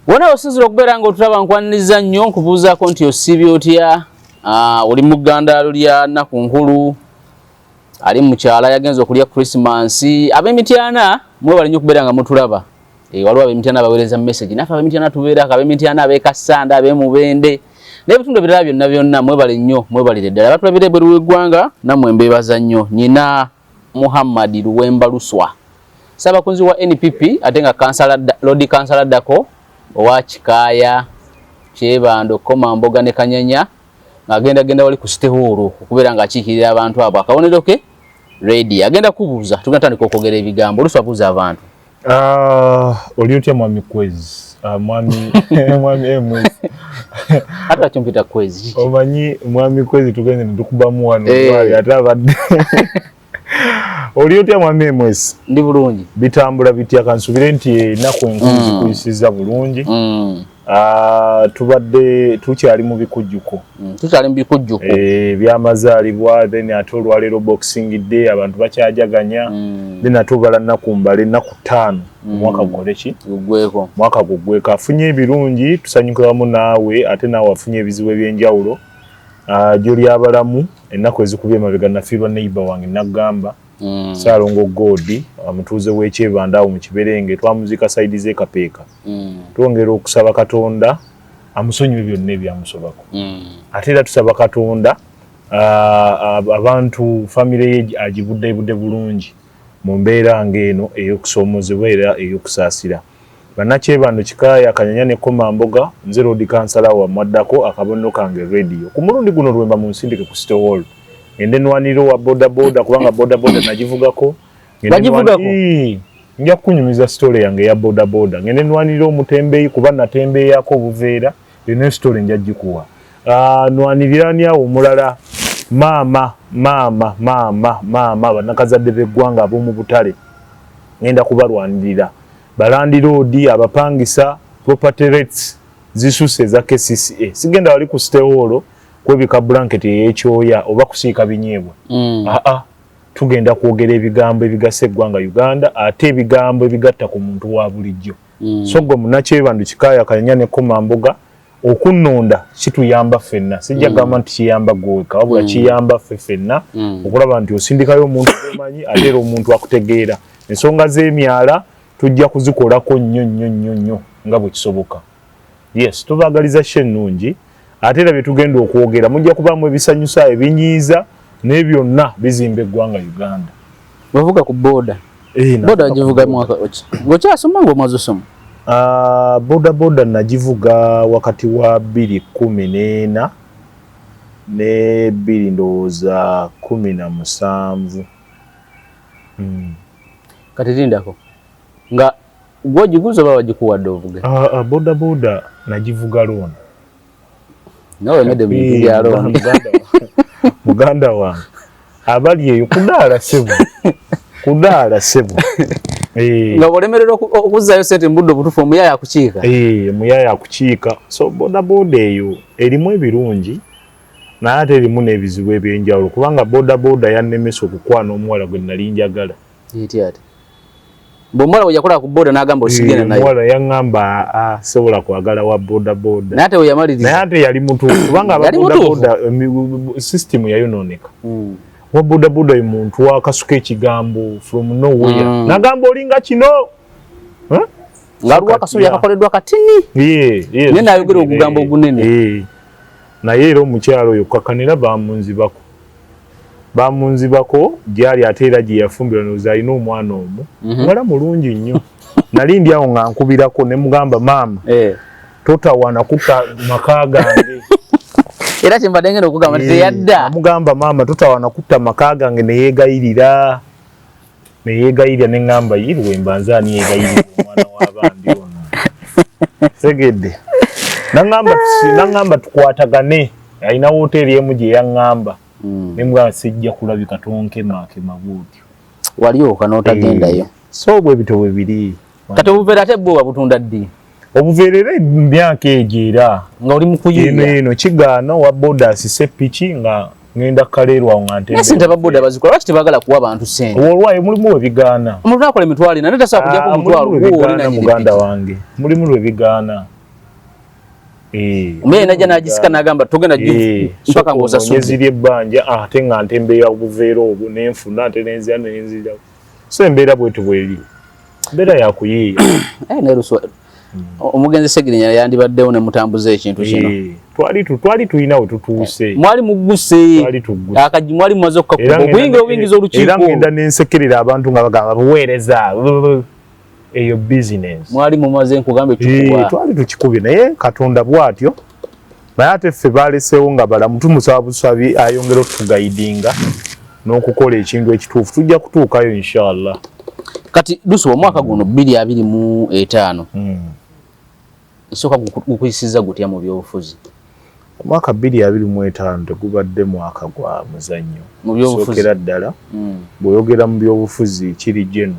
Wona osinzira okubeera nga otulaba, nkwaniriza nnyo, nkubuuzaako nti osiibye otya? Oli mu ggandaalo lya nnaku nkulu, ali mukyala yagenza okulya Christmas. Ab'Emityana mwebale nnyo okubeera nga mutulaba. Waliwo ab'Emityana baweereza message, naffe ab'Emityana tubeerako, ab'Emityana, ab'Ekassanda, ab'Emubende n'ebitundu ebirala byonna byonna, mwebale nnyo, mwebalire ddala. Abatulabira ebweru w'eggwanga nammwe mbeebaza nnyo. Nyina Muhammad Luwemba Luswa, Ssaabakunzi wa NPP, ate nga Lord Kansala addako owa Kikaaya, Kyebando, Komamboga ne Kanyanya, ng'agenda genda wali ku City Hall okubeera ng'akiikirira abantu abo. Akabonero ke radio. Agenda kubuuza, tugenda tandika okwogera ebigambo. Oluusi abuuza abantu. Oli otya mwami Kwezi? Mwami MS. Ate lwaki mpita Kwezi? Omanyi mwami Kwezi tugenze ne tukubamu wano. Eh. Ate abadde. Oli otya mwami MS? Ndi bulungi. Bitambula bitya? Kansubire nti ennaku enkulu zikuyisizza bulungi. Tubadde tukyali mu bikujjuko. Tukyali mu bikujjuko. Eh, byamazaalibwa, then ate olwaleero Boxing Day, abantu bakyajaganya. Then ate obala nnaku mbale, ennaku 5 omwaka gukole ki? Gugweko. Mwaka gugweko. Afunye ebirungi tusanyukira wamu naawe, ate naawe afunye ebizibu ebyenjawulo. Gyoli abalamu ennaku ezikubye emabega nafiirwa neighbor wange, naggamba Saalongo Godi, omutuuze w'Ekyebanda awo mu Kiberenge, twamuziika side z'e Kapeeka. Twongera okusaba Katonda amusonyiwe byonna ebyamusobako. Ate era tusaba Katonda abantu famire ye agibudde bulungi mu mbeera ng'eno ey'okusoomozebwa era ey'okusaasira. Bannakyebando, Kikaaya, Kanyanya ne Komamboga, nze Lord Kansala wammwe addako, akabonero kange radio. Ku mulundi guno Lwemba munsindike ku City Hall, ngende nwanirire owa boda boda, kubanga boda boda nagivugako. Wagivugako? Nja kukunyumiza story yange eya boda boda. Ngende nwanirire omutembeeyi, kuba natembeeyako obuveera, eno story nja gikuwa. Nwanirira ani awo omulala? Maama, maama, maama, maama, bannakazadde b'eggwanga ab'omu butale, ngenda kubalwanirira. Balandiroodi, abapangisa, property rates zisusse eza KCCA. Sigenda wali ku City Hall kwebika blanket ey'ekyoya oba kusiika binyeebwa. Aa, tugenda kwogera ebigambo ebigasa eggwanga Uganda, ate ebigambo ebigatta ku muntu wa bulijjo. So gwe Munnakyebando, Kikaaya, Kanyanya ne Komamboga, okunnonda kituyamba ffenna. Sijja gamba nti kiyamba gwe wekka, wabula kiyamba ffe ffenna okulaba nti osindikayo omuntu gwomanyi, ate era omuntu akutegeera. Ensonga z'emyala tujja kuzikolako nnyo nnyo nnyo nnyo nga bwe kisoboka. Yes, tubaagaliza show ennungi, ate era bye tugenda okwogera mujja kubaamu ebisanyusa, ebinyiiza, naye byonna bizimba eggwanga Uganda. Wavuga ku boda? Eh, boda navuga ku wagivuga boda. Mwaka ki? Ng'okyasoma, ng'omaze osoma? Boda boda nagivuga wakati wa 2014 ne bbiri ndowooza 17. Kati lindako, nga gwogiguza oba wagikuwadde ovuge? Boda boda nagivuga loan. Nawe wemedde mu bintu bya loan. Muganda wange abali eyo, kudaala sebo, kudaala sebo. Eh. Nga bw'olemererwa okuzzaayo sente mu budde obutuufu, omuyaaya akukiika. Eh, muyaya akukiika. So boda boda eyo erimu ebirungi, naye ate erimu n'ebizibu ebyenjawulo, kubanga boda boda yannemesa okukwana omuwala gwe nali njagala. Eti ate bw'omuwala bwe yakola ku boda n'agamba osigenda naye? Omuwala yaŋŋamba, "Aa, sobola kwagala wa boda boda." Naye ate we yamaliriza Naye ate yali mutuufu, kubanga aba Yali boda mutuufu. boda system yayonooneka. Wa boda boda ye muntu wakasuka ekigambo from nowhere, nagamba olinga kino. Huh? Ng'aliwo akasobi akakoleddwa katini. Yeah. Naye n'ayogera ogugambo ogunene. Naye era omukyalo oyo kakanira bamunzibako gyali, ate era gye yafumbirwa ndowooza alina omwana omu, muwala mulungi nnyo. Nali ndi awo nga nkubirako ne mugamba, "Maama, totawaana kutta maka gange." Era kyembadde ngenda okugamba nti teyadda. Namugamba, "Maama, totawaana kutta maka gange." Neyeegayirira, neyeegayirira, neŋŋamba, "Yirwe mbanze ani yeegayirira omwana w'abandi ono?" Segedde naŋŋamba tukwatagane, alina woteeri emu gye yaŋŋamba. Nemugamba, "Sijja kulabika, tonkemaakema bwotyo." Walyoka n'otagendayo. So bwe bityo bwe biri. Kati obuveera ate bwo wabutunda ddi? Obuveera era emyaka egyo era Nga oli mu eno kuyiiya? Eno kigaana owa boda asise piki nga ngenda kaleerwa nga Naye sente aba boda bazikola, lwaki tebaagala kuwa bantu sente? Olwayo mulimu webigaana. Omuntu akola 400 naye tasobola kujjako Ah, omutwalo mulimu gwo oli lwebigaana nanyini muganda piki. wange, mulimu lwebigaana. Omuyaye najja n'agisika n'agamba togenda mpaka ng'osasudde. Ziri ebbanja ate nga ntembeeya obuveera obwo nenfuna ate nenzira nenzira. So embeera bwetu bweri, embeera yakuyiiya. Neruso omugenzi Segirinya yandibaddewo ne mutambuza ekintu kino. Twali tulina we tutuuse. Mwali mugguse. Twali tugguse. Akajji mwali mumaze okukakuba okuyingira obuyingiza olukiiko. Era ngenda nensekerera abantu nga bagamba buweereza eyo business. Mwali mumaze nkugamba ekikuba. Twali tukikubye naye Katonda bw'atyo. Naye ate ffe baleseewo nga balamu, tumusaba busabi ayongere otuguidinga n'okukola ekintu ekituufu, tujja kutuukayo inshallah. Kati Lusu, omwaka guno 2025 esooka gukuyisiza gutya mu byobufuzi? Omwaka 2025 tegubadde mwaka gwa muzannyo. Mu byobufuzi. Sookera ddala bw'oyogera mu byobufuzi kiri geno,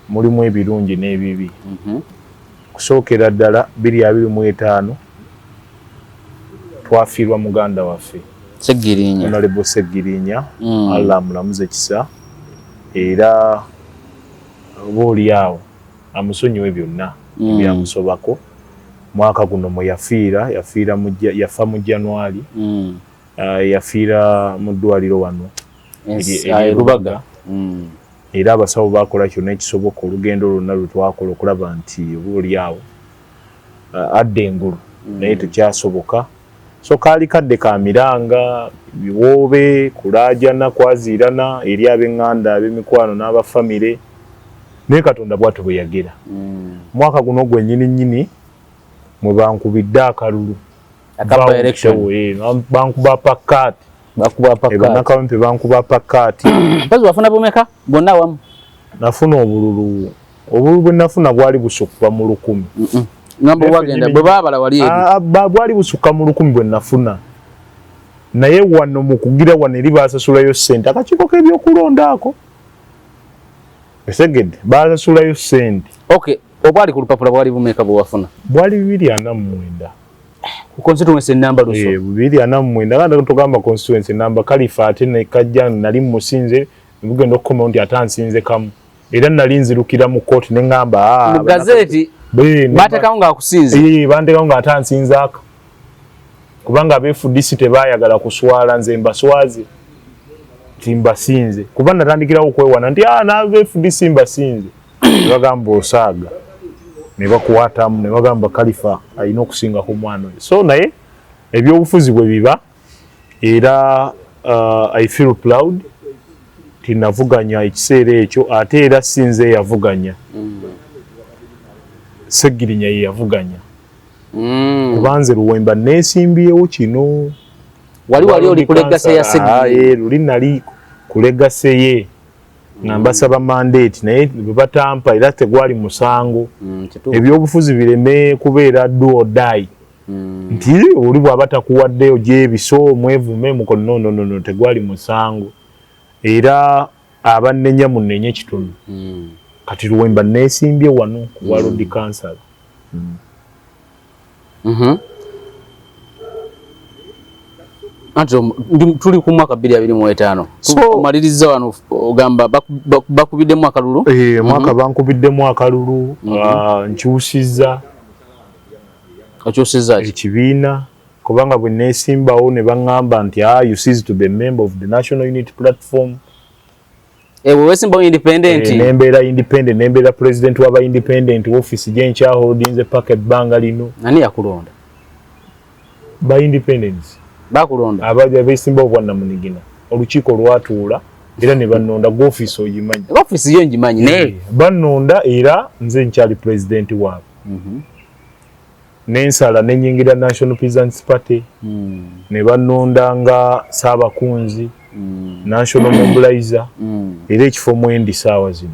mulimu ebirungi n'ebibi. Kusookera ddala 2025 twafiirwa muganda waffe Segirinya. Honorable Segirinya, Allah amulamuze kisa era oba oli awo amusonyiwe byonna ebyamusobako. Mwaka guno mwe yafiira, yafa mu January. Yafiira mu ddwaliro wano eri Lubaga. Era abasawo bakola kyonna ekisoboka olugendo lwonna lwe twakola okulaba nti oba oli awo adda engulu, naye tekyasoboka. So kaali kadde ka miranga, biwoobe, kulaajana, kwaziirana eri ab'eŋŋanda, ab'emikwano n'abafamire, naye Katonda bw'atyo bwe yagira. Mwaka guno gwennyini nnyini mwe bankubidde akalulu. Akaba election. Bankuba pakaati. Bakuba pakaati. Bannakawempe bankuba pakaati. Mpazi wafuna bumeka bonna wamu? Nafuna obululu, obululu bwe nafuna bwali busukka mu 1000. Ngamba wagenda bwe baabala wali eri. Bwali busukka mu 1000 bwe nafuna, naye wano mu kugira wano eri baasasulayo ssente, akakiiko k'ebyokulonda ako esegedde baasasulayo ssente. Okay, obwali ku lupapula bwali bumeka bwe wafuna? Bwali 249. Ku constituency namba, Luso? 249 nga tugamba constituency namba. Kalifa ate ne kajja nali musinze, bugenda okukomawo nti ate ansinze kamu, era nali nzirukira mu kooti ne ŋŋamba mu gazeeti bateekawo ng'akusinze. Banteekawo ng'ate ansinze aka, kubanga ab'e FDC tebaayagala kuswala nze mbaswaze nti mbasinze, kuba natandikirawo okwewana nti n'ab'e FDC mbasinze, ne bagamba osaaga, ne bakwatamu ne bagamba Kalifa alina okusinga ku mwana oyo. So naye ebyobufuzi bwe biba, era I feel proud nti navuganya ekiseera ekyo, ate era sinze eyavuganya, Segirinya ye yavuganya, kubanze Luwemba neesimbyewo kino. Wali oli ku legacy ya Segirinya? Luli nali ku legacy ye nga mbasaba mandate, naye bwe batampa era tegwali musango. Ebyobufuzi bireme kubeera do or die, nti oli bw'aba takuwaddeyo gyebiso omwevume muko. No, no, no, no, tegwali musango, era abannenya munnenye kitono. Kati Luwemba neesimbye wano ku ward councillor. Anti tuli ku mwaka 2025. Omaliriza wano ogamba bakubiddemu akalulu. Mwaka bankubiddemu akalulu, nkyusizza. Okyusizza ki? Ekibiina, kubanga bwe neesimbawo ne baŋŋamba nti you cease to be a member of the National Unity Platform. Bwe weesimbawo independent. Nembeera independent, nembeera president w'aba independent, office gye nkyaholdinze paka ebbanga lino. Ani yakulonda? Ba independents. Bakulonda? Abajja beesimbawo bwannamunigina, olukiiko lwatuula era ne bannonda. Gwe ofiisi ogimanyi. Ofiisi yo ngimanyi, naye Bannonda era nze nkyali president waabwe. Nensala nenyingira National Peasants Party, ne bannonda nga saabakunzi, national mobilizer, era ekifo mwendi saawa zino.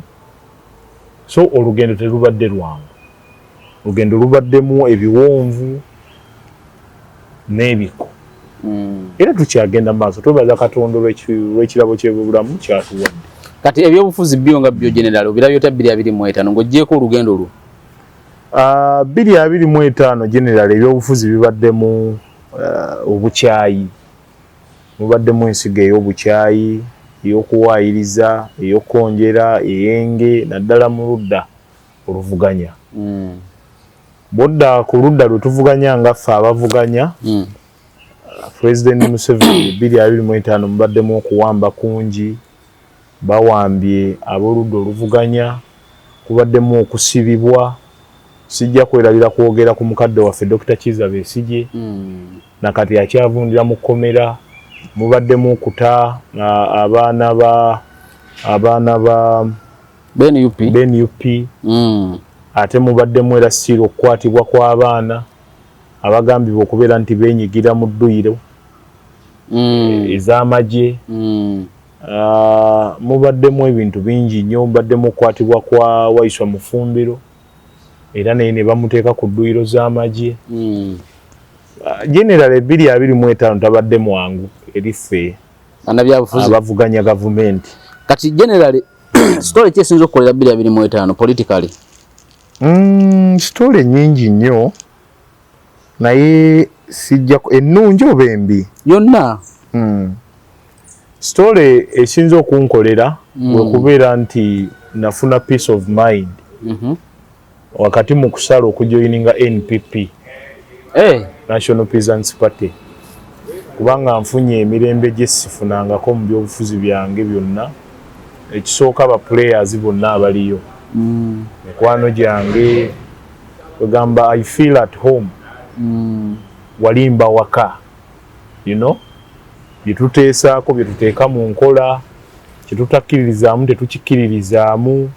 So olugendo telubadde lwangu, olugendo lubaddemu ebiwonvu n'ebiko, era tukyagenda maaso. Twebaza Katonda olw'ekirabo ky'ebulamu kyatuwadde. Kati ebyobufuzi byo nga byo general obirabye otya 2025 ng'oggyeeko olugendo lwo? 2025 general ebyobufuzi bibaddemu obukyayi, mubaddemu ensigo ey'obukyayi, ey'okuwaayiriza, ey'okwonjera eyenge, naddala mu ludda oluvuganya. Bwodda ku ludda lwe tuvuganya nga ffe abavuganya, President Museveni, 2025 mubaddemu okuwamba kungi. Bawambye ab'oludda oluvuganya, kubaddemu okusibibwa. Sijja kwerabira kwogera ku mukadde waffe Dr. Kiza Besigye, nakati akyavundira mu kkomera. Mubaddemu okuta abaana ba BNUP. BNUP. Ate mubaddemu era siira okukwatibwa kw'abaana abagambibwa okubeera nti beenyigira mu dduyiro ez'amagye. Mubaddemu ebintu bingi nnyo. Mubaddemu okukwatibwa kwa Waiswa Mufumbiro, era naye ne bamuteeka ku dduyiro z'amagye. General, 2025 tabadde mwangu eri ffe bannabyabufuzi abavuganya gavumenti. Kati generally, story ki esinza okukolera 2025 politically? Story nyingi nnyo, naye sijja ennungi oba embi? Yonna. Story esinza okunkolera kwe kubeera nti nafuna peace of mind wakati mu kusala okujoyininga NPP, National Peasants Party, kubanga nfunye emirembe gye sifunangako mu byobufuzi byange byonna. Ekisooka, ba players bonna abaliyo mikwano gyange, kwegamba I feel at home. Walimba waka, byetuteesaako, byetuteeka mu nkola, kyetutakkiririzaamu tetukikkiririzaamu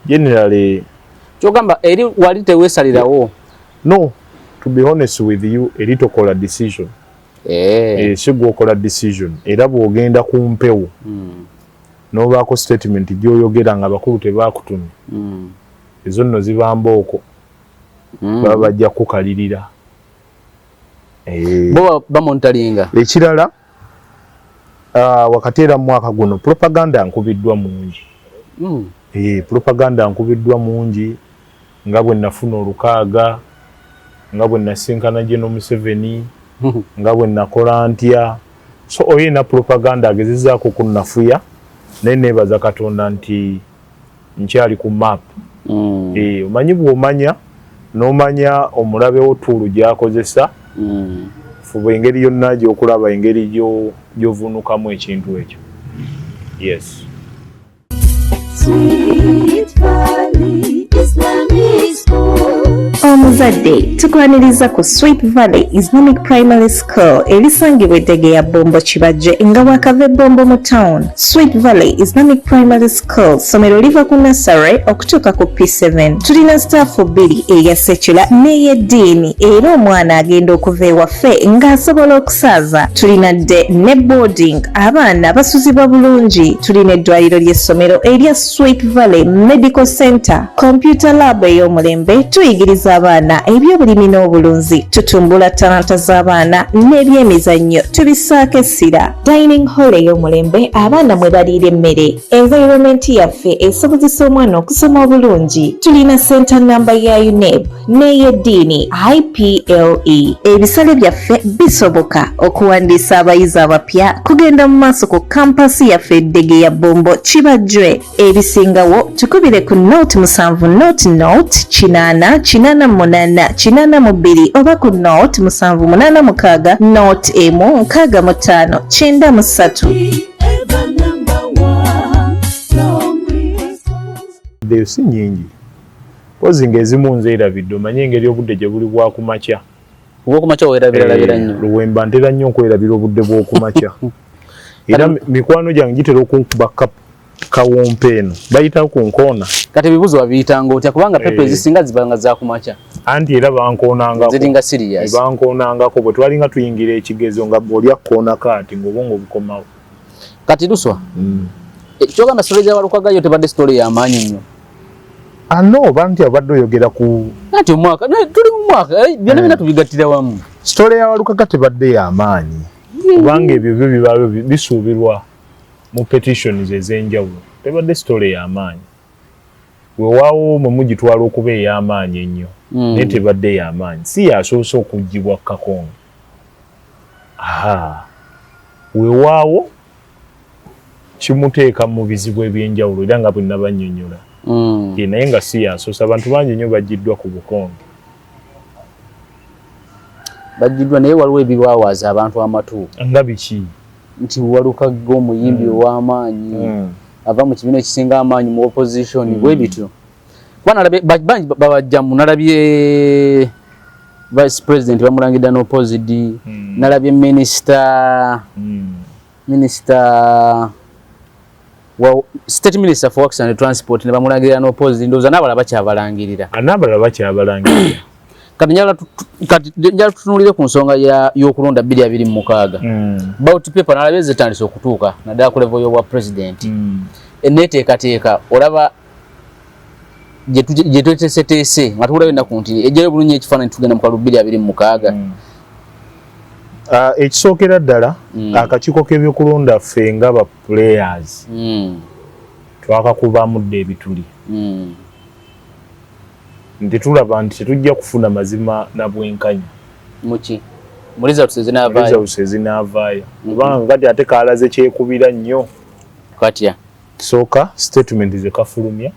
generally. Kyogamba eri wali teweesalirawo? No, to be honest with you, eri tokola decision. Si gwokola decision, era bw'ogenda ku mpewo n'obaako statement gy'oyogera nga bakulu tebakutumye, ezo nno ziba mbooko. Baba bajja kukalirira. Bo bamonitoringa. Ekirala, wakati era mu mwaka guno propaganda nkubiddwa mungi. Propaganda nkubiddwa mungi, nga bwe nafuna olukaaga, nga bwe nasinkana General Museveni, nga bwe nakola ntya. So oyo ena propaganda agezezaako kunnafuya, naye neebaza Katonda nti nkyali ku map. Omanyi bw'omanya n'omanya omulabe wo tool gy'akozesa, fuba engeri yonna gy'okulaba engeri gy'ovuunukamu ekintu ekyo. Yes. Sweet Valley Islamic School. Omuzadde, tukwaniriza ku Sweet Valley Islamic Primary School erisangibwa eddege ya Bombo Kibajje, nga wakava Ebombo mu town. Sweet Valley Islamic Primary School ssomero liva ku nursery okutuuka ku P7. Tulina staff bbiri, eya secular n'ey'eddiini, era omwana agenda okuva ewaffe ng'asobola okusaaza. Tulina day ne boarding, abaana basuzibwa bulungi. Tulina eddwaliro ly'essomero erya Sweet Valley Medical Center, computer lab ey'omulembe. Tuyigiriza abaana ebyobulimi n'obulunzi, tutumbula talanta z'abaana, n'ebyemizannyo tubissaako essira. Dining hall ey'omulembe abaana mwe baliira emmere. Environment yaffe esobozesa omwana okusoma obulungi. Tulina center namba ya UNEB n'ey'eddiini IPLE. Ebisale byaffe bisoboka. Okuwandiisa abayizi abapya kugenda mu maaso ku campus yaffe eddege ya Bombo Kibajjwe. Ebisingawo tukubire ku 07 00 80 88 82 oba ku 0786 01 65 93. Ever number one. Long resource. Eyo si nnyingi, pozi ng'ezimu nzeerabidde. Omanye engeri obudde gye buli bwakumakya. Obwokumakya weerabiralabira nnyo. Luwemba, ntera nnyo okwerabira obudde bw'okumakya, era mikwano gyange gitera okunkuba kawompe eno bayitawo ku nkoona. Kati ebibuuzo wabiyitanga otya, kubanga paper ezisinga zibanga zakumakya? Anti era bankoonangako. Ziringa serious. Bankoonangako bwe twalinga tuyingira ekigezo, nga oli akkoonako ati ng'obwongo bukomawo. Kati Luswa, kyogamba story ya Walukaga yo tebadde story y'amaanyi nnyo? Ano oba nti obadde oyogera ku Anti omwaka tuli mu mwaka, byonna byonna tubigattira wamu. Story ya Walukaga tebadde y'amaanyi, kubanga ebyo byo bibaayo bisuubirwa mu petitions ez'enjawulo. Tebadde story y'amaanyi. Weewaawo mwe mugitwala okuba ey'amaanyi ennyo, naye tebadde y'amaanyi. Si yasoose okuggyibwa Kakonge. Aha, weewaawo kimuteeka mu bizibu ebyenjawulo, era nga bwe nabannyonnyola. Naye nga si yasoose, abantu bangi nnyo baggiddwa ku bukonge. Bajjiddwa, naye waliwo ebiwawaaza abantu amatu. Nga biki? Nti Walukagga omuyimbi ow'amaanyi ava mu kibiina ekisinga amaanyi mu opposition, bwe bityo, kuba nalabye bangi babajjamu. Nalabye vice president bamulangidde unopposed. Nalabye minister wa state, minister for works and transport, ne bamulangirira unopposed. Ndowooza n'abalala bakyabalangirira. N'abalala bakyabalangirira. Kati njagala tutunuulire ku nsonga y'okulonda 2026. Ballot paper nalabye zitandise okutuuka, naddala ku level y'obwa president. Eneeteekateeka olaba gye tweteeseteese nga tukulaba ennaku nti ejjayo bulungi ekifaananyi, tugenda mu kalulu 2026? Ah, ekisookera ddala, akakiiko k'ebyokulonda, ffe nga ba players twakakubamu dda ebituli nti tulaba nti tetujja kufuna mazima na bwenkanya Muki? Mu results ezinaavaayo? Results ezinaavaayo, kubanga kati ate kalaze kyekubira nnyo. Katya? Sooka statement zekafulumya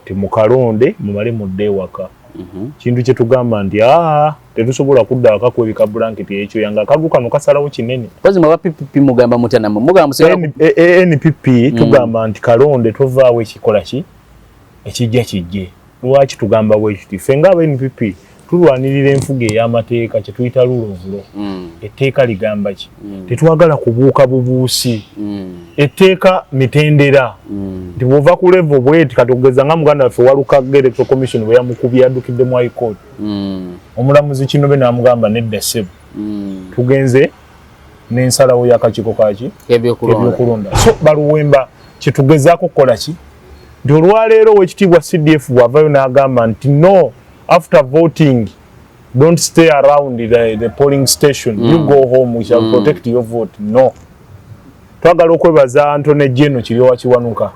timukalonde mumale mudde ewaka, kintu kyetugamba nti aa, tetusobola kudda waka kwebika blanketi ekyo yanga akagu kano kasalawo kinene. Mpozi mwe aba PPP mugamba mutya? Nammwe mugamba musigala NPP tugamba nti kalonde tovaawo, ekikola ki ekijja kijje. Lwaki tugamba bwe kiti? Ffe nga aba NPP tulwanirira enfuga ey'amateeka, kyetuyita rule of law. Etteeka ligamba ki? Tetwagala kubuuka bubuusi. Etteeka mitendera nti bw'ova ku level bweti, kati okugeza nga muganda waffe Walukagga, Electoral Commission bwe yamukubye yaddukidde mu High Court, omulamuzi Kinobe n'amugamba nedda ssebo, tugenze n'ensalawo y'akakiiko kaki? Ebyokulonda. Ebyokulonda. So baluwemba kyetugezaako kukola ki nti olwaleero owekitiibwa CDF bw'avayo n'agamba nti no, after voting don't stay around the polling station, you go home, we shall protect your vote. No, twagala okwebaza Attorney General Kiryowa Kiwanuka,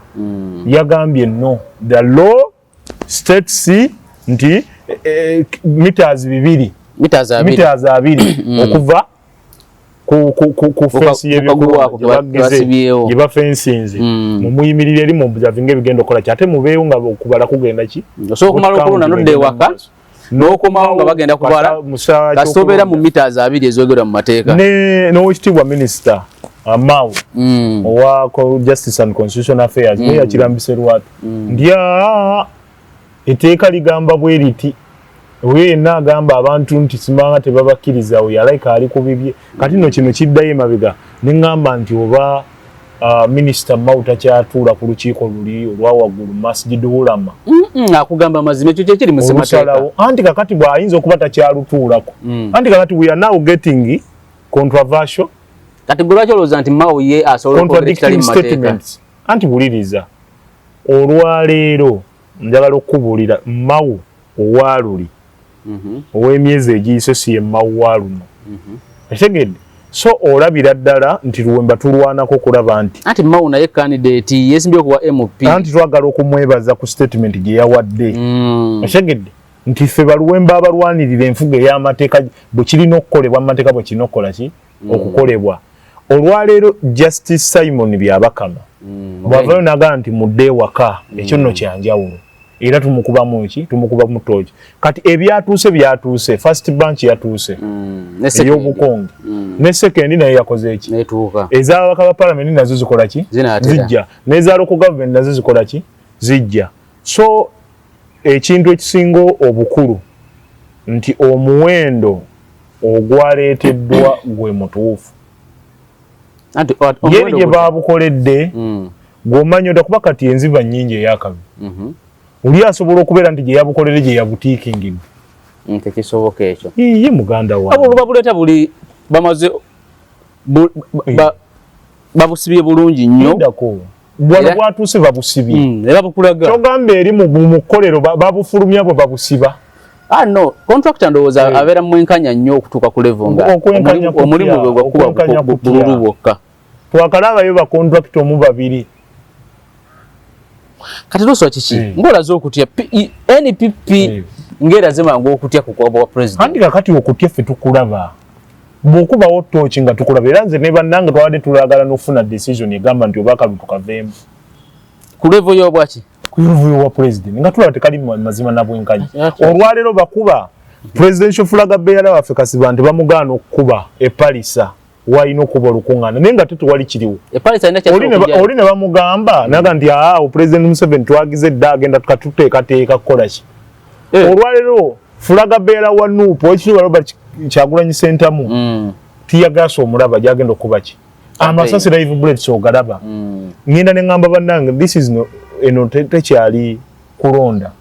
yagambye no, the law states nti meters 2 Meters 20. Meters 20 okuva ku fence ku kaguwa ako y'ebyokulonda basibyewo. gye bafensinze, mumuyimirire eri muobservinga ebigenda okukola ki, ate mubeewo nga okubala kugenda ki. Osobola okumala okulonda nodda ewaka n'okomawo nga bagenda kubala, kasita obeera mu meters 20 ezogerwa mu mateeka. N'owekitiibwa minisita Mao owa Justice and Constitutional Affairs naye yakirambise lwatu nti aa, etteeka ligamba bwe riti, oyo yenna agamba abantu nti simanga tebabakkiriza, oyo alayika ali ku bibye. Kati nno kino kiddayo emabega ne ŋŋamba nti oba minisita Mao takyatuula ku lukiiko luli olwa waggulu, Masjid Ulama. Akugamba amazima, ekyo kyekiri mu ssemateeka. Olusalawo anti kakati bw'ayinza okuba takyalutuulako, anti kakati we are now getting controversial Kati gwe lwaki olowooza nti Mao ye asobola okwogera ekitali contradicting mu mateeka? statements. Anti wuliriza, olwaleero njagala okukubuulira Mao owaaluli ow'emyezi egiyise si ye Mao wa luno, etegedde? So olabira ddala nti Luwemba tulwanako okulaba nti Anti Mao naye candidate yeesimbye okuwa MP. Anti twagala okumwebaza ku statement gye yawadde, etegedde, nti ffe baluwemba abalwanirira enfuga ey'amateeka bwe kirina okukolebwa mu mateeka, bwe kirina okukola ki, okukolebwa. Olwaleero Justice Simon Byabakama bw'avayo n'agamba nti mudde ewaka, ekyo nno kyanjawulo, era tumukubamu ki? Tumukubamu tooki. Kati ebyatuuse byatuuse, first batch yatuuse Ne second. ey'obukonge, ne second naye yakoze eki? Netuuka. Ez'ababaka ba parliament nazo zikola ki? Zinaatera. Zijja. N'eza local government nazo zikola ki? Zijja. So ekintu ekisinga obukulu nti omuwendo ogwaleeteddwa gwe mutuufu. Anti Yeri omuwendo gye babukoledde, gw'omanyi oda kuba kati enziba nnyingi eyakabi, oli asobola okubeera nti gye yabukolere gye yabutiikingidde. Tekisoboka ekyo. Iye muganda Abo wange. babuleeta buli bamaze babusibye bulungi nnyo. Lindako. Bwano bwatuuse babusibye. Era babukulaga. Kyogamba eri mu kkolero babufulumya bwe babusiba. Ah no, contractor ndowooza abeera mwenkanya nnyo okutuuka ku level nga Okwenkanya kutya? omulimu gwe gwakuba Okwenkanya kutya? bululu bwokka. Twakalabayo bakontrakita omu babiri. Kati luswa kiki? Ng'olaze okutya NPP ng'eraze mangu okutya ku kwabwa president. Anti kakati okutya ffe tukulaba bw'okubawo tooki nga tukulaba, era nze ne bannange twabadde tulagala n'okufuna decision egamba nti oba akalulu tukaveemu. Ku level y'obwaki? Ku level y'obwa president, nga tulaba tekali mazima na bwenkanya. Ati. Olwaleero bakuba Presidential flag bearer waffe Kasibante bamugaana okukuba epalisa walina okuba olukuŋŋaana, naye nga tetewali kiriwo. Oli ne bamugamba naga nti aa, President Museveni twagize dda, agenda katuteekateeka kukola ki. Olwaleero flag bearer wa NUP, Owekitiibwa Robert Kyagulanyi Ssentamu, tear gas omulaba gyagenda okuba ki, amasasi, live bullets ogalaba. Ngenda ne ŋŋamba, bannange, this is no, eno tekyali kulonda,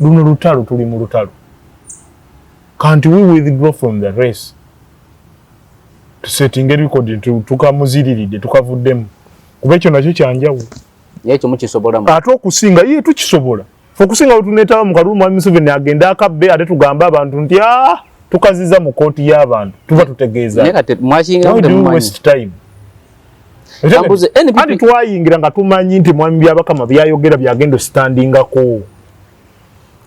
luno lutalo, tuli mu lutalo. Can't we withdraw from the race, tusetinge record, tukamuziriridde, tukavuddemu, kuba ekyo nakyo kyanjawulo. Ekyo mukisobola? Ate okusinga ye tukisobola. Fe okusinga wetuneetaba mu kalulu, Mwami Museveni agende akabbe, ate tugambe abantu nti a tukaziza mu kooti y'abantu, tuba tutegeeza. Waste time. Anti twayingira nga tumanyi nti Mwami Byabakama byayogera byagenda ositandingako.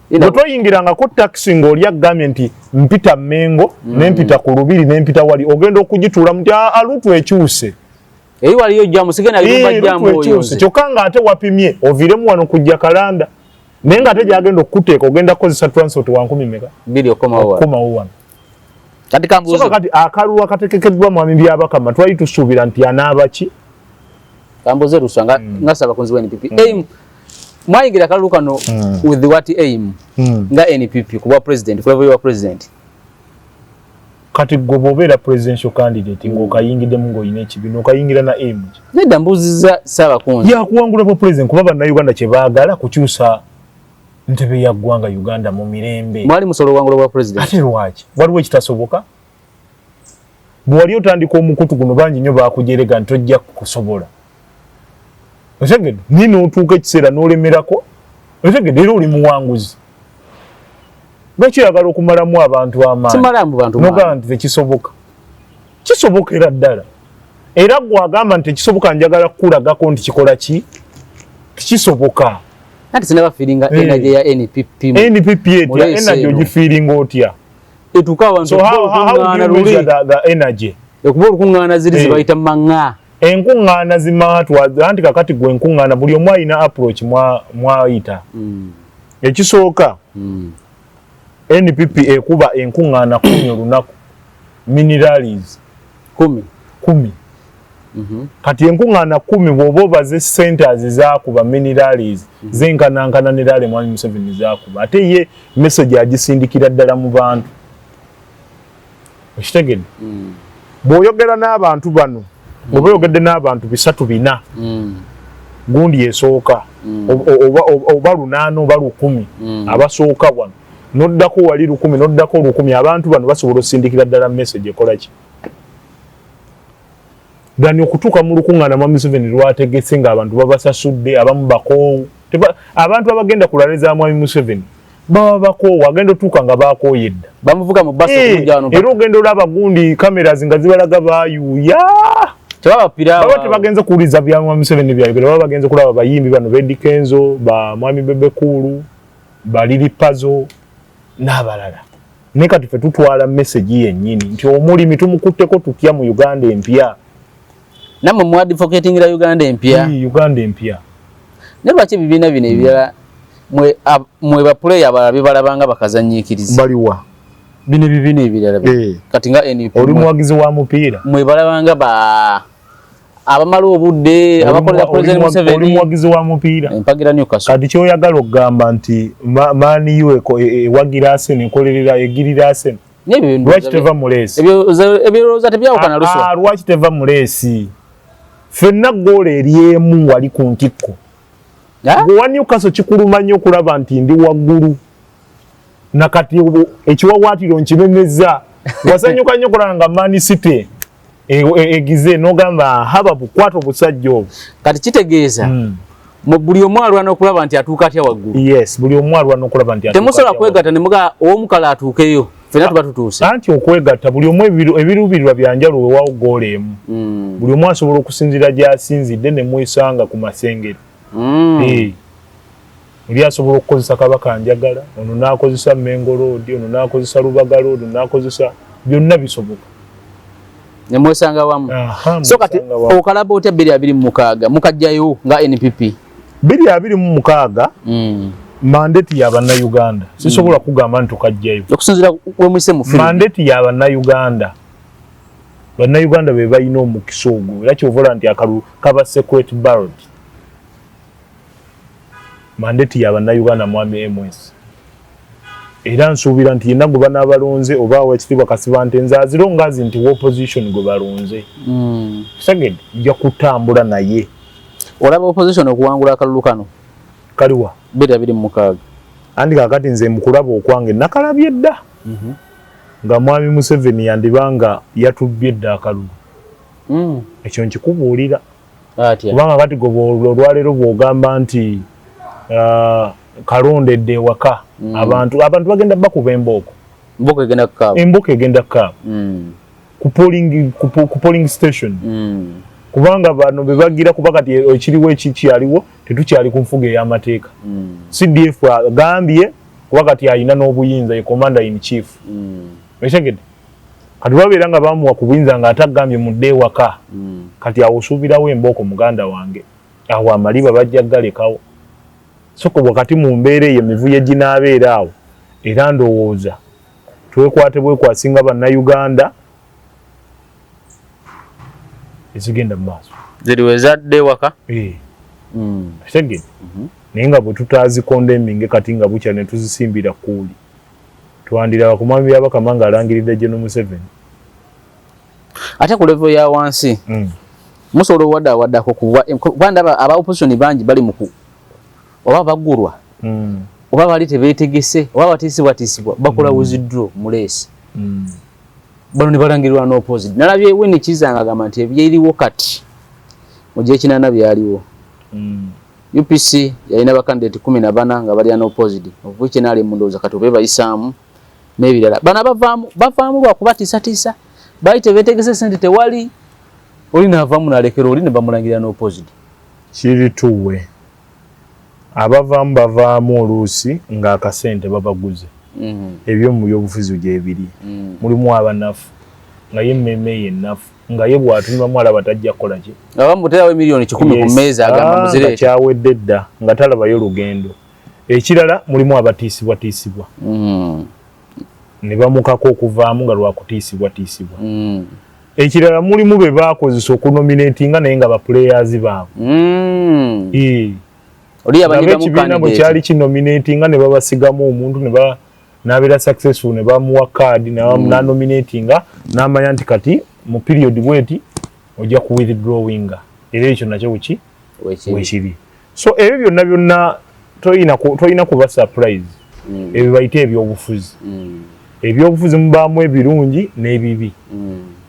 Bwe twayingirangako takisi ng'oli agambye nti mpita Mengo, nempita ku Lubiri, nempita wali, ogenda okugituula nti alutu ekyuse. Eri waliyo jam, sigenda yumba jam oyo. Kyokka ng'ate wapimye oviiremu wano kujja Kalanda, naye ng'ate gyagenda okukuteeka ogenda kukozesa transport wa 10 meka? 2 okomawo. Okukomawo wano. Kati kambuuze. Kati akalulu akategekeddwa Mwami Byabakama twali tusuubira nti anaaba ki? Kambuuze Luswa nga nga Ssabakunzi wa NPP. Aim, mwayingira akalulu kano with what aim nga NPP ku bwa president, ku level ya president? Kati gwe bw'obeera presidential candidate ng'okayingiddemu ng'olina ekibiina, okayingira na aim ki? Nedda, mbuuzizza Ssabakunzi. Yakuwangula bwa president, kuba Bannayuganda kye baagala kukyusa ntebe ya ggwanga Uganda mu mirembe. Mwali musobola owangula bwa president? Ate lwaki? Waliwo ekitasoboka? Bwe wali otandika omukutu guno, bangi nnyo bakujerega nti tojja kusobola, otegedde? Naye n'otuuka ekiseera n'olemerako, otegedde? Era oli muwanguzi. Lwaki oyagala okumalamu abantu amaanyi? Simalamu bantu. Nogamba nti tekisoboka. Kisobokera ddala. Era gwe agamba nti tekisoboka, njagala kukulagako nti kikola ki, tikisoboka. Anti sinaba feelinga energy ya NPP. NPP etya energy? Ogifeelinga otya? Etuuka abantu. So how do you measure the energy? Ekuba olukuŋŋaana ziri zibayita maŋŋa. Enkuŋŋaana zimaatwa anti kakati gwe enkuŋŋaana buli omu alina approach mwayita. Ekisooka, NPP ekuba enkuŋŋaana 10 olunaku, mini rallies. 10? 10. Kati enkuŋŋaana 10 bw'oba obaze centers zakuba mini rallies, zenkanankana ne rally Mwami Museveni zakuba, ate ye message agisindikira ddala mu bantu, okitegedde? Bw'oyogera n'abantu bano, bw'oba oyogedde n'abantu bisatu bina, gundi esooka, oba 800 oba 1000 abasooka wano, noddako wali 1000, noddako 1000, abantu bano basobola osindikira ddala message ekola ki gani okutuuka mu lukuŋŋaana Mwami Museveni lwategese ng'abantu babasasudde, abamu bakoowu. Abantu abagenda ku rally za Mwami Museveni baba bakoowu, agenda otuuka nga bakooye dda. Bamuvuga mu basi okumujja wano. Era ogenda olaba gundi cameras nga zibalaga bayuuya. Tebabapira. Baba tebagenze kuwuliza bya Mwami Museveni byayogera, baba bagenze kulaba bayimbi bano, Eddy Kenzo, ba Mwami Bebe Cool, ba Lil Pazo n'abalala. Naye kati ffe tutwala message yennyini nti omulimi tumukutteko tutya mu Uganda empya. Nammwe muadvocatingira Uganda empya? Uganda empya. Naye lwaki ebibiina bino ebirala mwe bapuleya abalala bibalabanga bakazanyiikiriza? Baliwa? Bino ebibiina ebirala kati nga NUP. Oli muwagizi wa mupiira? Mwe balabanga ba abamala obudde abakolera President Oli Museveni. muwagizi wa mupiira? Empagira Newcastle. Kati kyoyagala okugamba nti Man U ewagira Arsenal, ekolerera egirira Arsenal? N'ebyo Lwaki teva mu race? Ebirowoozo tebyawukana, Luswa. Ah, lwaki teva mu race? Ffenna goal eri emu wali ku ntikko. Ah? Gwe wa Newcastle kikuluma nnyo okulaba nti ndi waggulu, nakati ekiwawaatiro nkimemeza. Wasanyuka nnyo okulaba nga Man City egize, n'ogamba haba bukwata obusajja obwo. Kati kitegeeza mu buli omu alwana okulaba nti atuuka atya waggulu? Yes, buli omu alwana okulaba nti atuuka Temusobola atya. kwegatta ne muga ow'omukala atuukeyo, ffenna tuba tutuuse? Anti okwegatta, buli omu ebiruubirirwa byanjawulo, weewaawo goal emu. Buli omu asobola okusinziira gy'asinzidde ne mwesanga ku masengere. Oli asobola okukozesa Kabaka Njagala, ono n'akozesa Mengo Road, ono n'akozesa Lubaga Road, ono n'akozesa, byonna bisoboka. Ne mwesanga wamu. Aha, So kati mwesanga wamu. okalaba otya 2026 mukajjayo nga NPP? 2026? Mandate ya bannayuganda sisobola kugamba nti tukajjayo. Okusinziira wemuyise mu field. Mandate ya bannayuganda, bannayuganda be balina omukisa ogwo, era kyova olaba nti akalulu kaba secret ballot. Mandate ya bannayuganda, mwami ms, era nsuubira nti yenna gwe banaabalonze oba Owekitiibwa Kasibante, nze azirongazi nti opposition gwe balonze. Second, nja kutambula naye. Olaba opposition okuwangula akalulu kano? Kaliwa? 2026. Andi kakati nze mukulaba okwange nakalabye dda nga mwami Museveni yandibanga yatubbye dda akalulu. Ekyo nkikubuulira. Atya? Kubanga kati gwe olwaleero bw'ogamba nti kalondedde ewaka, abantu bagenda bakuba embooko. Mbooko egenda kukaaba. Embooko egenda kukaaba ku polling station. Kubanga bano be bagira, kuba kati ekiriwo ekikyaliwo, tetukyali ku nfuga ey'amateeka. CDF agambye, kuba kati alina n'obuyinza, ye commander in chief. Okitegedde? Kati babeera nga bamuwa ku buyinza ng'ate agambye mudde ewaka. Kati awo osuubirawo embooko, muganda wange, awo amaliba bajja galekawo. Soko wakati mu mbeera eyo emivuyo ginaabeera awo, era ndowooza twekwate bwekwasinga bannayuganda ezigenda mu maaso. Ziriwe ezadde ewaka. Eh. Okitegedde? Naye nga bwe tutazicondemninge kati nga bukya ne tuzisimbira kuuli, twandiraba ku mwami Byabakama ng'alangiridde General Museveni. Ate ku level ya wansi, musobola owadde awaddako kuba ndaba aba opposition bangi bali muku oba bagulwa oba bali tebeetegese oba batiisibwatiisibwa, bakola withdraw mu race. Bano ne balangirirwa n'opposite. Nalabye Winnie Kiiza nga agamba nti ebyeriwo kati mu gyekinana byaliwo. UPC yalina bakandidate 14 nga bali unopposed, okukinali mundowooza kati obe bayisaamu n'ebirala. Bano abavaamu bavaamu lwa kubatiisatiisa, baali tebeetegese, sente tewali, oli naavaamu nalekera oli ne bamulangirira n'opposite. Kiri tuwe abavaamu bavaamu oluusi ng'akasente babaguze. Ebyomu byobufuzi gyebiri. Mulimu abanafu nga ye emmeeme ye ennafu, nga ye bw'atunulamu alaba tajja kukola ki. Nga bamuterawo 100,000,000 ku mmeeza, agamba Ah, nga muzireete. Kyawedde dda, nga talabayo lugendo. Ekirala, mulimu abatiisibwatiisibwa ne bamukako okuvaamu nga lwakutiisibwatiisibwa. Ekirala, mulimu be baakozesa okunominatinga naye nga baplayers baabwe. Oli yabanyigamu ekibiina bwe candidate. kyali kinominatinga ne babasigamu omuntu ne n'abeera successful ne bamuwa card nanominatinga, n'amanya nti kati mu period bweti ojja ku withdrawinga, era ekyo nakyo ki Wekiri. Wekiri. So ebyo byonna byonna toyina kuba surprise. Ebyo bayite ebyobufuzi. Ebyobufuzi mubaamu ebirungi n'ebibi.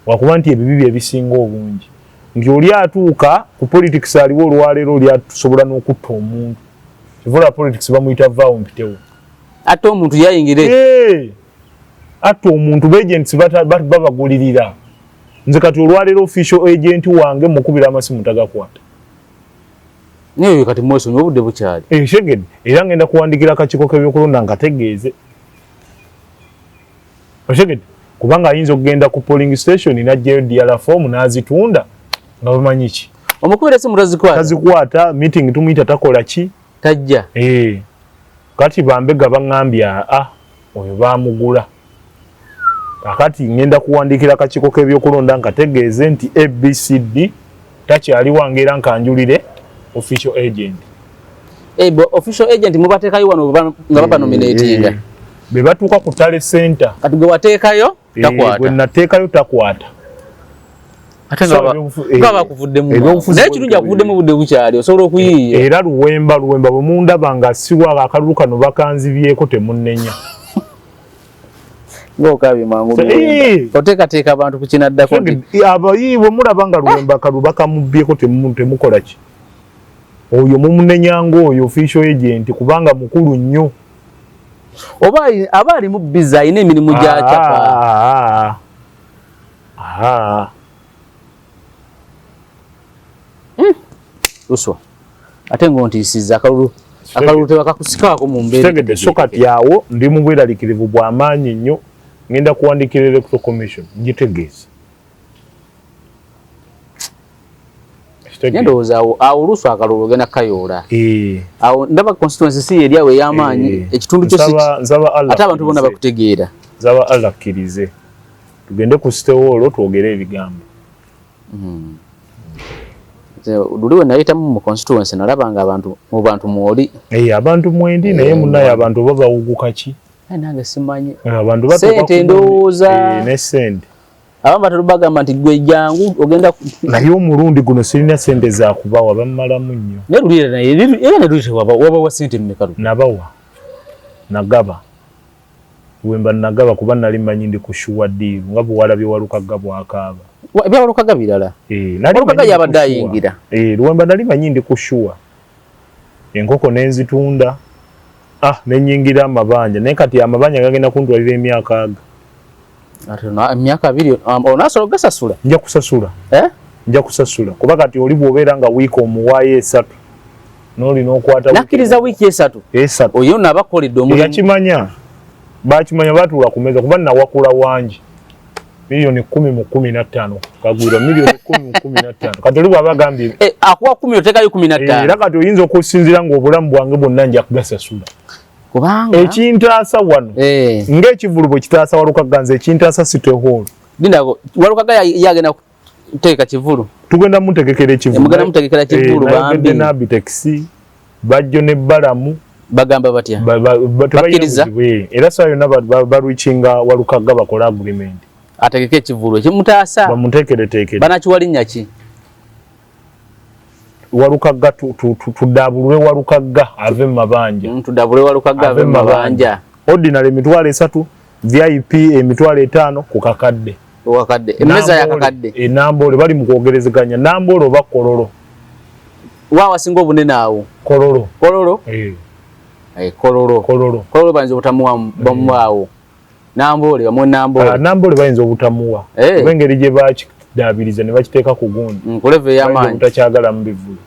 Wakuba nti ebibi bye bisinga obungi, nti oli atuuka ku politics aliwo olwaleero, oli atusobola n'okutta omuntu. Kivula politics bamuyita vaawo mpitewo. Ate omuntu yayingire. Hey! Atta omuntu, baagents babagulirira. Nze kati olwaleero official agent wange mukubira amasimu tagakwata. Naye kati mwesonyi, obudde bukyali. Esheged, era ngenda kuwandikira akakiiko k'ebyokulonda nkategeeze. Osheged, kubanga ayinza okugenda ku polling station n'aggyayo DR form n'azitunda nga bamanyi ki. Omukubira esimu tazikwata. Tazikwata, meeting tumuyita takola ki? Tajja. Eh. Kati bambega baŋŋambye aa oyo baamugula. Kakati ngenda kuwandiikira akakiiko k'ebyokulonda nkategeeze nti ABCD takyali wange, era nkanjulire official agent. Eh, bo official agent mubateekayo wano nga babanominatinga. Eh, be batuuka ku tally center. Kati gwe wateekayo takwata. Gwe nateekayo takwata. Ate So, nga bakuvuddemu. Ebyobufuzi naye kirungi akuvuddemu budde bukyali, osobola okuyiiya. Era Luwemba bwe mundaba nga siwa akalulu kano bakanzibyeko, temunnenya. Ng'okabye mangu. Luwemba, oteekateeka abantu ku kinaddako nti Abayi bwe mulaba nga Luwemba akalulu bakamubbyeko, temukola ki, oyo mumunenyanga oyo official agent, kubanga mukulu nnyo. Oba aba ali mu busy, alina emirimu gy'akyapa. Ah, ah, ah. Luswa, ate ng'ontiisizza, akalulu tebakakusikaako mu mbeera. Kitegedde? So kati awo ndi mu bweraliikirivu bw'amaanyi nnyo. Ngenda kuwandiikira Electoral Commission ngitegeeze. Okitegeera? Ndowooza awo oluusi akalulu ogenda kukayoola. Eh. Awo ndaba constituency si eri awo ey'amaanyi, Eh. ekitundu kyo si Nsaba Allah ate abantu bonna akkirize. bakutegeera. Nsaba Allah akkirize tugende ku City Hall twogere ebigambo. Luli we nayitamu mu constituency nalaba nga abantu mu bantu mwoli. Eh, abantu mwendi naye munnaye abantu oba bawuguka ki? Nange simanyi. Abantu batuuka Sente ku ndowooza. Ne sente. Abamu batera bagamba nti gwe jangu ogenda Naye omulundi guno sirina sente za kubawa, bammalamu nnyo. Naye luli era naye era ne luli wabawa sente mmeka luli? Nabawa. Nagaba. Wemba nagaba kuba nali mmanyi ndi ku sure deal nga bwe walabye Walukagga bw'akaaba. Ebya Walukagga birala. Nali Walukagga mmanyi ndi yabadde ku sure. ayingira. Lwemba nali mmanyi ndi ku sure. Enkoko ne nzitunda. Ne nnyingira amabanja. Naye kati amabanja gagenda kuntwalira emyaka aga. Ate emyaka 2, onaasobola okugasasula? Nja kusasula. Nja kusasula. Kuba kati oli bw'obeera nga wiiki omuwaayo 3. N'oli n'okwata wiiki Nakkiriza wiiki 3. 3. Oyo nno aba akoledde omulimu. Yakimanya. Baakimanya baatuula ku mmeeza kuba nawakula wangi. Miliyoni 10 mu 15. Kagwira miliyoni 10 mu 15. Kati oli bw'aba agambye Akuwa 10 oteekayo kumi na ttaano. Era kati oyinza okusinziira ng'obulamu bwange bwonna nja kugasasula. Kubanga ekintaasa wano, ng'ekivvulu bwe kitaasa Walukagga, nze ekintaasa City Hall. Lindako, Walukagga yagenda kuteeka kivvulu. Tugenda mutegekera ekivvulu. Mugenda mutegekera kivvulu, bambi. Nayogedde n'Abitex, Bajjo ne Balamu. Bagamba batya? Tebalina Bakkiriza? buzibu, Era ssaawa yonna balwikinga Walukagga bakole agreement. Ategeke ekivvulu ekimutaasa. Bamuteekereteekere. Banakiwa linnya ki? Walukagga tudaabulule Walukagga ave mu mabanja. Tudaabulule Walukagga ave mu mabanja. Ordinary emitwalo 3, VIP emitwalo 5 ku kakadde. Ku kakadde. Emmeza ya kakadde. Namboole bali mu kwogerezeganya. Namboole oba Kololo? Wa wasinga obunene awo? Kololo. Kololo? Kololo. Kololo. Kololo bayinza obutamuwa bamuwaawo. Namboole bamuwe Namboole. Namboole bayinza obutamuwa. Kuba engeri gye bakidaabiriza ne bakiteeka ku gundi. Ku level ey'amaanyi. Bayinza obutakyagala mu bivvulu.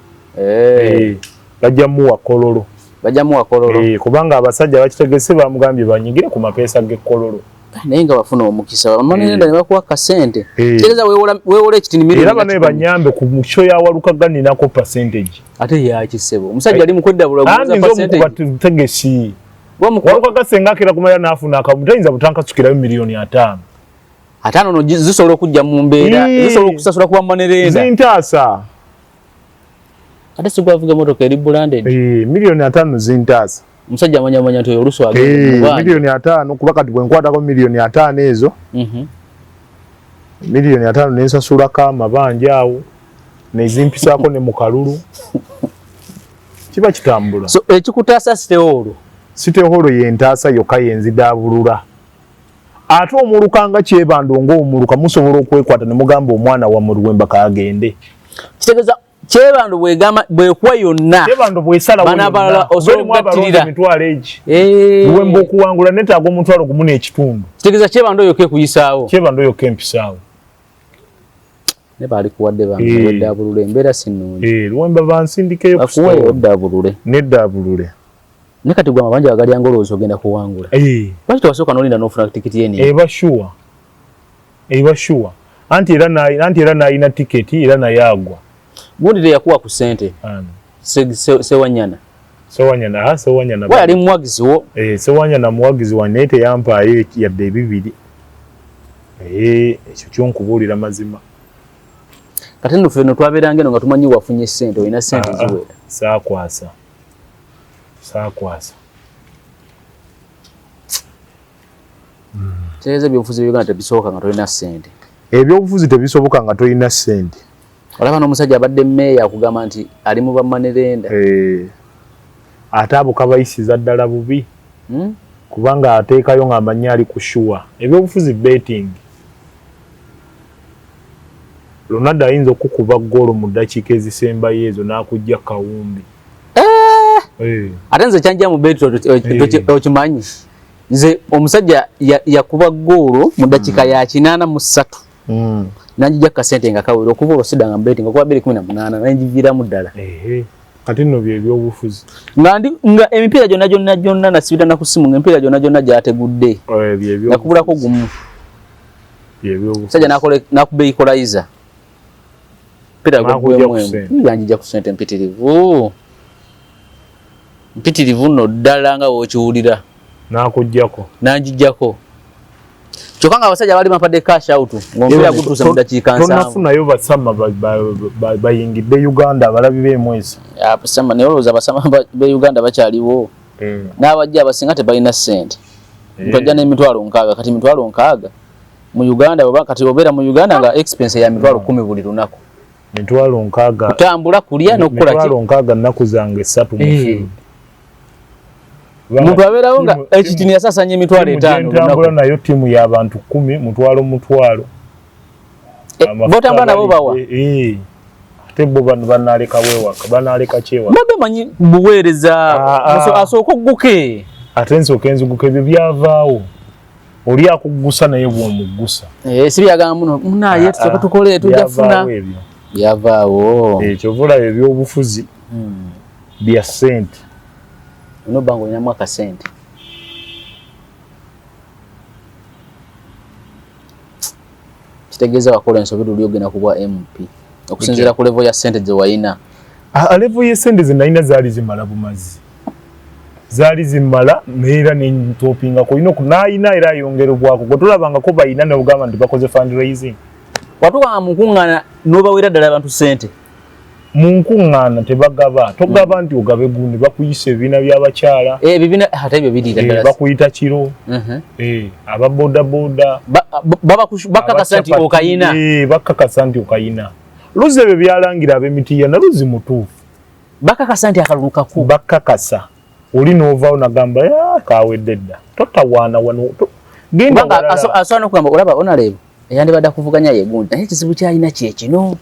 Bajja muwa Kololo. Bajja muwa Kololo. Kubanga abasajja bakitegese bamugambye banyigire ku mapeesa g'e Kololo. Naye nga bafuna omukisa, bamala ne bakuwa kasente. Kitegeeza weewola ekitini milioni Era bano nga banyambe ku show ya Walukagga ninako percentage. Ate yakisebo. Omusajja ali mu kweddabula Anti oguza nze percentage. omukuba tegesi. Wamukuba Walukagga senga akira kumala n'afuna akamu, tayinza butankasukirayo miliyoni 5. 5 no zisobola okujja mu mbeera, zisobola okusasula kuba manerenda. Zintaasa. Ate si gwavuga emmotoka eri branded. Miliyoni 5 zintaasa. Omusajja amanyamanya nti oyo oluusi agenda mu bwanyi. Miliyoni 5, kuba kati bwe nkwatako miliyoni 5 ezo, miliyoni 5 ne nsasulako amabanja awo, ne zimpisaako ne mu kalulu. Kiba kitambula. So, ekikutaasa City Hall? City Hall ye ntaasa yokka ye nzidaabulula. Ate omuluka nga Kyebando ng'omuluka musobola okwekwata ne mugamba omwana wammwe Luwemba kaagende. Kitegeeza Kyebando bwegamba bwekuwa yonna. Kyebando bwesalawo Bana yonna. abalala osobola Bwe mwabalonda okugattirira. emitwalo egi. Luwemba okuwangula neetaaga omutwalo gumu n'ekitundu. Kitegeeza Kyebando yokka ekuyisaawo. Kyebando yokka empisaawo. Ne baalikuwadde bambi, weddaabulule, embeera si nnungi. Luwemba bansindikeyo ku Bakuwe store. oddaabulule. Neddaabulule. Ne kati gwe amabanja agalya ng'olowooza ogenda kuwangula. Lwaki tewasooka n'olinda n'ofuna tikiti ye nini? Eba sure. Eba sure. Anti era n'alina tiketi era naye agwa. Gundi teyakuwa ku ssente. Ani? Sewanyana. Sewanyana, Sewanyana. Wa yali muwagizi wo. Sewanyana muwagizi wange naye teyampaayo yadde ebibiri. Ekyo kyo nkubuulira mazima. Kati nno ffe nno twabeeranga eno nga tumanyi wafunye ssente, olina ssente ziwera. Saakwasa. Saakwasa. Kitegeeza ebyobufuzi bya Uganda tebisoboka nga tolina ssente. Ebyobufuzi tebisoboka nga tolina ssente. Olaba n'omusajja abadde mmeeya akugamba nti ali mu bamanerenda. Ate abo kabayisiza ddala bubi. Kubanga ateekayo ng'amanyi ali ku sure. Ebyobufuzi betting. Ronaldo ayinza okukuba ggoolo mu ddakiika ezisembayo ezo n'akujja kawumbi. Ate nze kyanjja mu bet okimanyi. Nze omusajja yakuba ggoolo mu ddakiika ya 83. Nanjija kasente nga kawera okuva olwo sidanga mu betting okuba 2018 nanjiviiramu ddala. Kati nno bye ebyobufuzi. Nga ndi, nga emipiira gyonna gyonna gyonna nasibira na ku ssimu, nga emipiira gyonna gyonna gyategudde. Bye ebyobufuzi. Nakubulako gumu. Bye ebyobufuzi. Omusajja n'akuba equalizer. Omupiira gugwemu yanjija ku sente mpitirivu. Mpitirivu nno ddala nga w'okiwulira. N'akuggyako. N'anjijjako. Kyokka nga abasajja baali bampadde cash out ng'omupiira gutuuse mu ddakiika 70. Tonnafunayo basama bayingidde Uganda abalabi b'emwezi. Abasama naye olowooza abasama b'e Uganda bakyaliwo? N'abajja abasinga tebalina ssente. Tojja n'emitwalo 60 kati emitwalo 60 mu Uganda oba kati obeera mu Uganda nga expense ya mitwalo 10 buli lunaku. Mitwalo 60. Kutambula, kulya n'okukola ki? Mitwalo 60 nnaku zange 3 mu field. Omuntu abeerawo nga ekitini yasasanya emitwalo 5. Ntambula nayo ttiimu y'abantu 10, mutwalo mutwalo. B'otambula nabo bawa? Ate bo bano banaaleka weewaka, banaaleka kyewaka. Mbadde omanyi buweereza asooke ogguke. Ate nsooke nziguke ebyo byavaawo. Oli akuggusa naye bw'omuggusa. Si byagamba muno munaaye tusooke tukole tujja kufuna. Byavaawo. Kyova olaba ebyobufuzi bya ssente. Onoba ng'olinamu akasente. Kitegeeza wakola ensobi luli ogenda ku bwa MP okusinziira ku level ya ssente ze walina. Level y'essente ze nalina zaali zimala bumazi. Zaali zimala naye era ne ntopingako. Olina n'ayina era ayongerebwako. Gwe tolabangako bayina ne ogamba nti bakoze fundraising. Watuukanga mu nkuŋŋaana n'obaweera ddala abantu ssente. Mu nkuŋŋaana tebagaba. Togaba nti ogabe gundi, bakuyisa ebibiina by'abakyala. Ebibiina ate ebyo biriira ddala. Bakuyita kiro. Aba bodaboda. Bakakasa nti okayina. Bakakasa nti okayina. Luzzi ebyo byalangira ab'emitiya na luzzi mutuufu. Bakakasa nti akalulu kako. Bakakasa. Oli n'ovaawo n'agamba kawedde dda. Totawaana wano. Genda walala. Asobola n'okugamba olaba onaleebo eyandibadde akuvuganya ye gundi naye ekizibu ky'alina kye kino.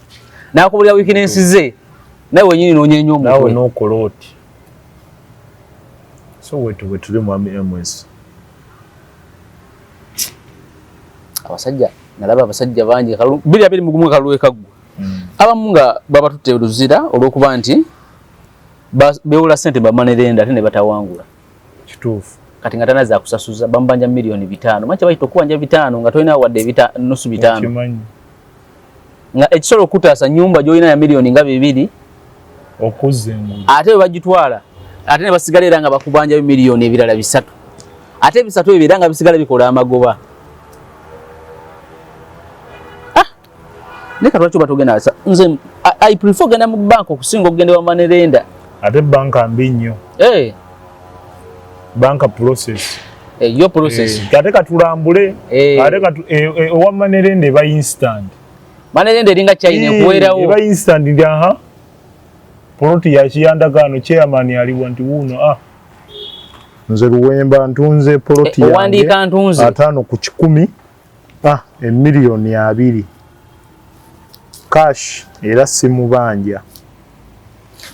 N'akubulira weakness ze nawe wennyini n'onyeenya omutwe. Naawe n'okola oti. So wetu bwe tuli mwami MS. Abasajja nalaba abasajja bangi 2021 kalulu kaggwa. Abamu nga babatutte luzira olw'okuba nti beewola ssente bamanerenda ate ne batawangula. Kituufu. Kati nga tanaza kusasuza bamubanja milioni 5. Manyi bayita okubanja 5 nga tolina wadde nusu 5. Nga ekisobola okutaasa nnyumba gy'olina ya milioni nga 2 okuzza engulu. Ate bwe bagitwala ate ne basigala era nga bakubanja milioni ebirala 3. Ate ebisatu ebyo era nga bisigala bikola amagoba. Naye kati lwaki oba togenda nze I prefer ogenda mu banka okusinga okugenda ewa manerenda. Ate banka mbi nnyo. Banka process. Yo process. Ate katulambule. Ate katu ewa manerenda eba instant. Manerenda eringa China ekuweerawo. Eba instant ndi aha. Poloti ya kiyandagaano chairman aliwa nti wuuno Nze Luwemba ntunze poloti yange. Owandiika ntunze. 5 ku 100. Emiliyoni 2. Cash era simubanja.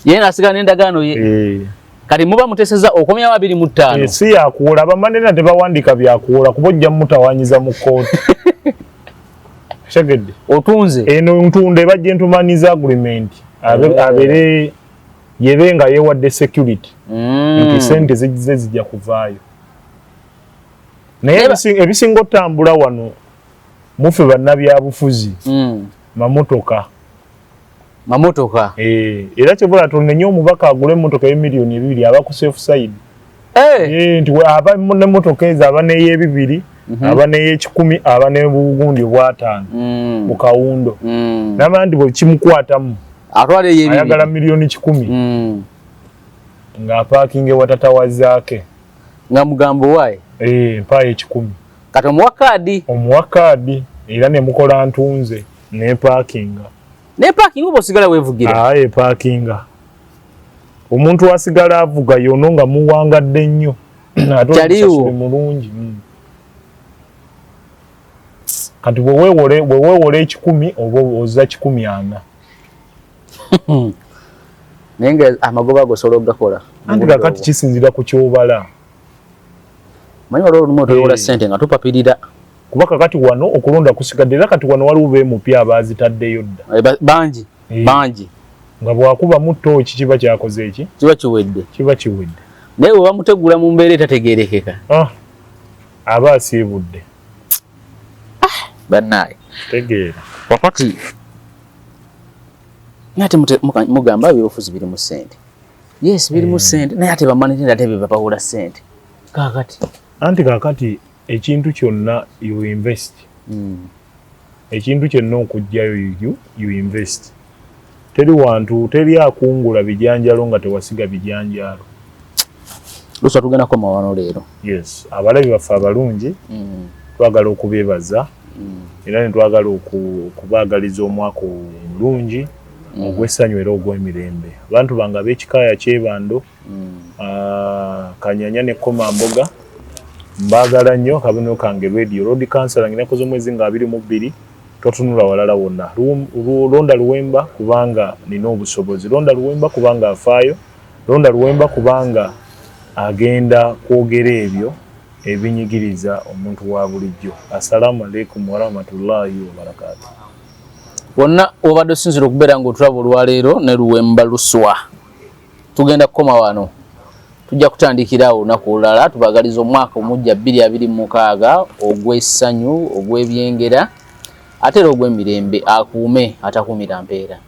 Ye n'asigala n'endagaano ye. Kati muba muteseza okomyawo 25. Si yakuwola abamanena tebawandiika byakuwola kuba ojja mutawaanyiza mu kkooti. Otegedde? Otunze. Eno ntunda eba gentleman's agreement. Abeere yebe nga yeewadde security. Nti ssente zijja zijja kuvaayo. Naye ebisinga otambula wano mufe bannabyabufuzi. Mamotoka. Mamotoka. Era kyebula tonenye omubaka agule emmotoka y'emiliyoni 2 aba ku safe side. Nti aba n'emmotoka ezo aba n'ey'ebibiri, aba n'ey'ekikumi, aba n'obugundi obw'ataano mu kawundo. N'amanya nti bwe kimukwatamu atwala ey'ebibiri. Ayagala miliyoni 100. Ng'apaakinga ewa tata wa Zaake. Nga mugambo waaye? Mpaayo 100. Kati omuwa kaadi? Omuwa kaadi era ne mukola ntunze ne paakinga. Ne paakinga oba osigala weevugira? Epaakinga. Omuntu asigala avuga yono nga muwangadde nnyo. Ate omusasule mulungi. Kati bwe weewola 100 oba ozza 140. Naye nga amagoba ago osobola okugakola. Anti kakati kisinziira ku ky'obala. Manyi waliwo olumu otwewola ssente nga tupapirira. Kuba kakati wano okulonda kusigadde era kati wano waliwo beemupya abaazitaddeyo dda. Bangi, bangi. Nga bw'akubamu ttooki kiba kyakoze eki? Kiba kiwedde. Kiba kiwedde. Naye bwe bamutegula mu mbeera etategeerekeka. Aba asiibudde. Bannaaye. Tegeera. Wakati Naye ate mugamba ebyobufuzi birimu ssente. Yes, birimu ssente, naye ate bamanagenda ate bebabawula ssente kaakati. Anti kaakati ekintu kyonna you invest. Ekintu kyonna okugjayo you invest. Teri wantu, teri akungula bijanjalo nga tewasiga bijanjalo. Luswa, tugenda koma wano leero. Yes, abalabi baffe abalungi, twagala okubeebaza era ne twagala okubaagaliza omwaka omulungi ogw'essanyu era ogw'emirembe. Abantu bange ab'ekikaaya Kyebando, Kanyanya ne Komamboga, mbaagala nnyo. Akabonero kange radio road council ngina koze omwezi nga 22. Totunula walala wonna. Londa Luwemba kubanga nina obusobozi, londa Luwemba kubanga afaayo, londa Luwemba kubanga agenda kwogera ebyo ebinyigiriza omuntu wa bulijjo. Assalamu alaikum warahmatullahi wabarakatu. Wonna obadde osinzira okubeera ng'otulaba olwaleero ne Luwemba Luswa, tugenda kukoma wano, tujja kutandikira awo olunaku olulala. Tubagaliza omwaka omujja 2026 ogw'essanyu, ogw'ebyengera, ate era ogw'emirembe. Akuume atakuumira mpeera.